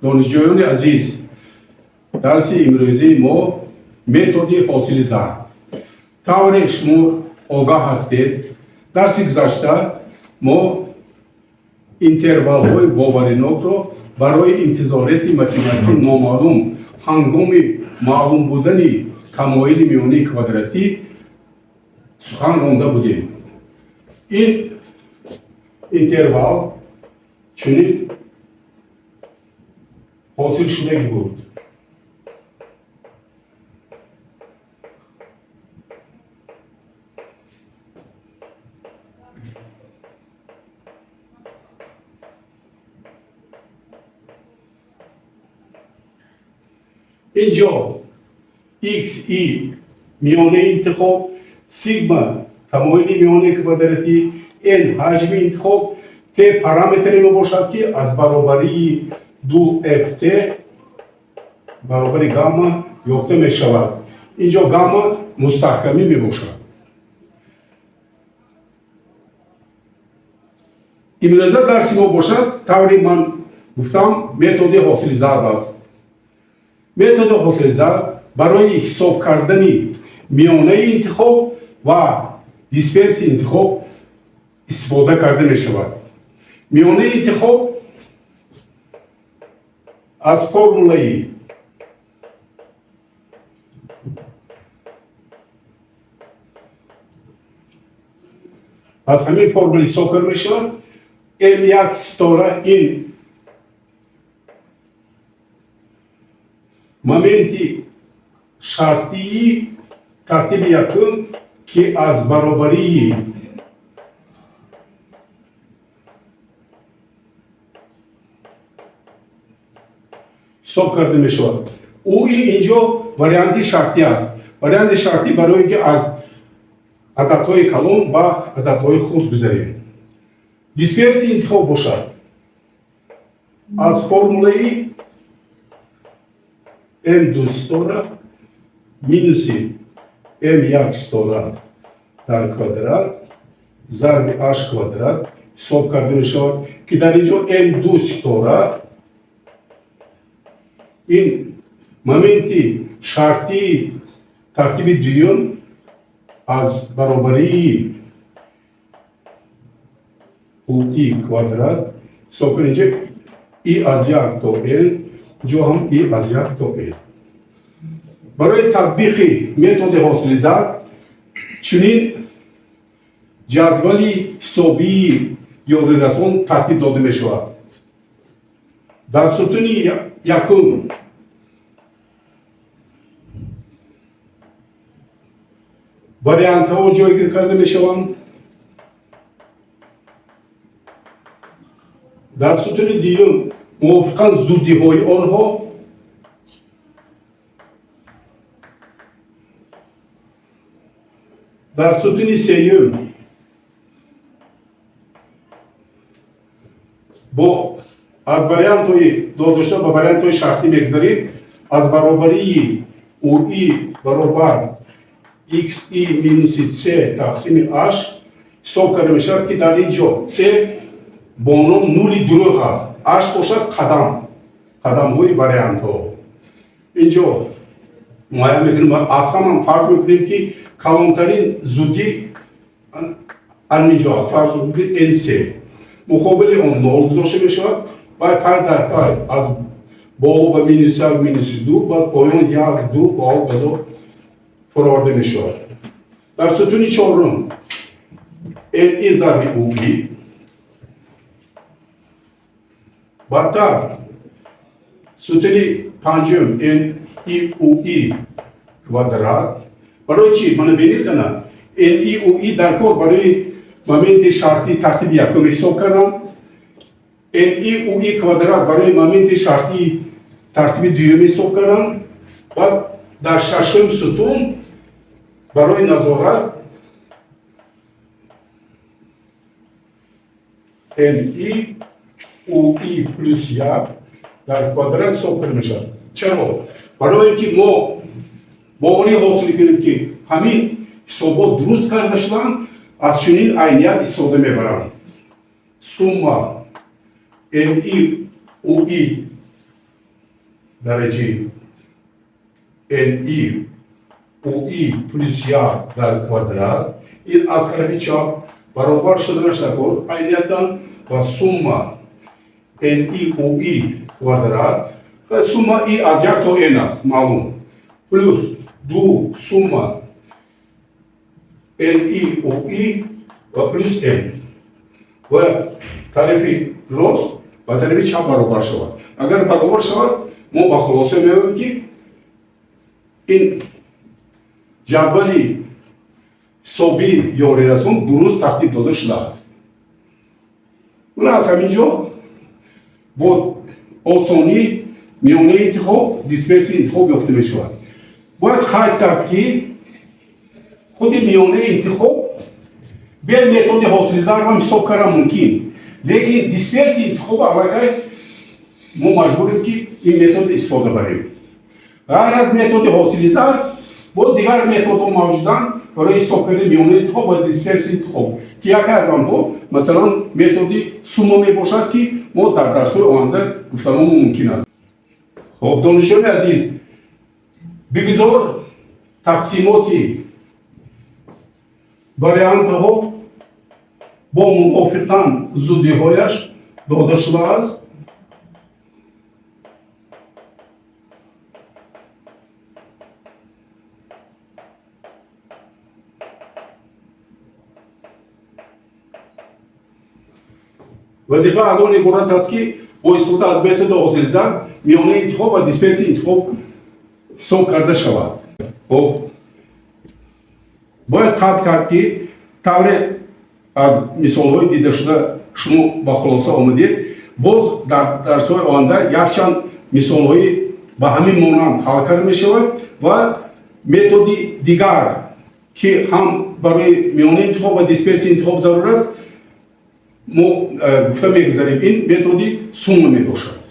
Донишҷӯёни азиз, дарси имрӯзии мо методи ҳосили зарб. Тавре шумо огаҳ ҳастед, дарси гузашта мо интервалҳои боваринокро барои интизорияти математикии номаълум ҳангоми маълум будани тамоили миёнаи квадратӣ сухан ронда будем. Ин интервал чунин ҳосил шудагӣ буд. Инҷо x и миёнаи интихоб, сигма тамоили миёнаи квадратӣ, n ҳаҷми интихоб, t параметре мебошад, ки аз баробарии 2ft баробари гамма ёфта мешавад. Инҷо гамма мустаҳкамӣ мебошад. Имрӯза дарси мо бошад, тавре ман гуфтам, методи ҳосили зарб аст. Методи ҳосили зарб барои ҳисоб кардани миёнаи интихоб ва дисперсии интихоб истифода карда мешавад. Миёнаи интихоб аз формулаи аз ҳамин формула ҳисоб карда мешавад. М1 ситора ин моменти шартии тартиби якум, ки аз баробарии ҳисоб карда мешавад. Ӯ инҷо варианти шартӣ аст. Варианти шартӣ барои ин ки аз ададҳои калон ба ададҳои хурд гузарем. Дисперсии интихоб бошад аз формулаи М2 ситора минуси М1 ситора дар квадрат зарби h квадрат ҳисоб карда мешавад, ки дар инҷо М2 ситора ин моменти шартии тартиби дуюм аз баробарии ui квадрат ҳисоб кунед. Инҷо и аз як то n, инҷо ҳам и аз як то n. Барои татбиқи методи ҳосили зарб чунин ҷадвали ҳисобии ёрирасон тартиб дода мешавад. Дар сутуни якум вариантҳо ҷойгир карда мешаванд, дар сутуни дуюм мувофиқан зудиҳои онҳо, дар сутуни сеюм бо аз вариантҳои додашуда ба вариантҳои шартӣ мегузарем. Аз баробарии ui баробар xi минуси c тақсими h ҳисоб карда мешавад, ки дар ин ҷо c бо ном нули дурӯғ аст, h бошад қадам, қадамҳои вариантҳо. Инҷо муайян мекунем, аз ҳамам фарз мекунем, ки калонтарин зудӣ ҳаминҷо аст. Фарз мекунем, nc муқобили он нол гузошта мешавад ва пай дар пай аз боло ба минус як, минуси ду, баъд поён як, ду ва ҳоказо фуроварда мешавад. Дар сутуни чорум ни зарби ui, баъдтар сутуни панҷум ни ui квадрат. Барои чӣ? Мана бинед, ана ни ui дар кор барои моменти шартии тартиби якум ҳисоб кардам, ни ui квадрат барои моменти шартии тартиби дуюм ҳисоб кардам. Баъд дар шашум сутун барои назорат ни ui плюс як дар квадрат ҳисоб карда мешавад. Чаро? Барои ин ки мо боварӣ ҳосил кунем, ки ҳамин ҳисобот дуруст карда шуданд, аз чунин айният истифода мебаранд. Сумма ни ui Дараҷаи ни уи плюс як дар квадрат, ин аз тарафи чап баробар шуданаш накун айниятан ва сумма ни уи квадрат, сумма и аз як то n аст, маълум, плюс ду сумма ни уи ва плюс n ва тарафи рост ба тарафи чап баробар шавад. Агар баробар шавад, мо ба хулоса меоем, ки ин ҷадвали ҳисобии ёрирасон дуруст тартиб дода шудааст. Уна аз ҳамин ҷо бо осонӣ миёнаи интихоб, дисперсияи интихоб ёфта мешавад. Бояд қайд кард, ки худи миёнаи интихоб бе методи ҳосили зарбам ҳисоб кардан мумкин, лекин дисперсияи интихоб аллакай мо маҷбурем, ки ин метод истифода барем. Ғайр аз методи ҳосили зарб, боз дигар методҳо мавҷуданд барои ҳисоб кардани миёнаи интихоб ва дисперсияи интихоб, ки яке аз онҳо, масалан, методи сумма мебошад, ки мо дар дарсҳои оянда гуфтанамон мумкин аст. Хоб, донишҷӯёни азиз, бигузор тақсимоти вариантҳо бо мувофиқан зудиҳояш дода шудааст. Вазифа аз он иборат аст, ки бо истифода аз методи ҳосили зарб миёнаи интихоб ва дисперсияи интихоб ҳисоб карда шавад. Хоб, бояд қайд кард, ки тавре аз мисолҳои дидашуда шумо ба хулоса омадед, боз дар дарсҳои оянда якчанд мисолҳои ба ҳамин монанд ҳал карда мешавад ва методи дигар, ки ҳам барои миёнаи интихоб ва дисперсияи интихоб зарур аст, мо гуфта мегузарем. Ин методи сумма мебошад.